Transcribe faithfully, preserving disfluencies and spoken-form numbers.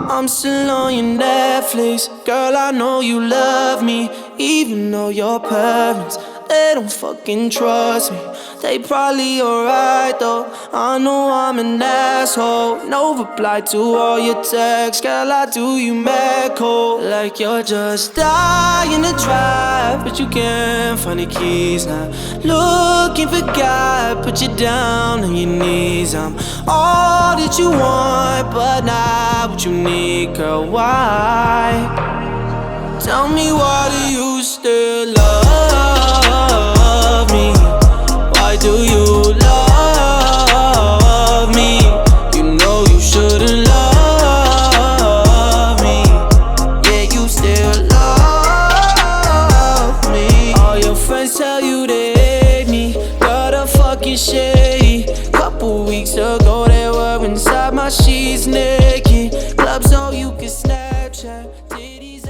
I'm still on your Netflix. Girl, I know you love me, even though your parents, they don't fucking trust me. They probably alright though. I know I'm an asshole. No reply to all your texts. Girl, I do you mad cold. Like you're just dying to drive, but you can't find the keys now. Looking for God, put you down on your knees. I'm all that you want, but not what you need, girl. Why? Tell me, why do you still love me? Why do you love me? You know you shouldn't love me. Yeah, you still love me. All your friends tell you they hate me. Got a fucking shade. Couple weeks ago, they were inside my sheets naked. Clubs all you can Snapchat. Titties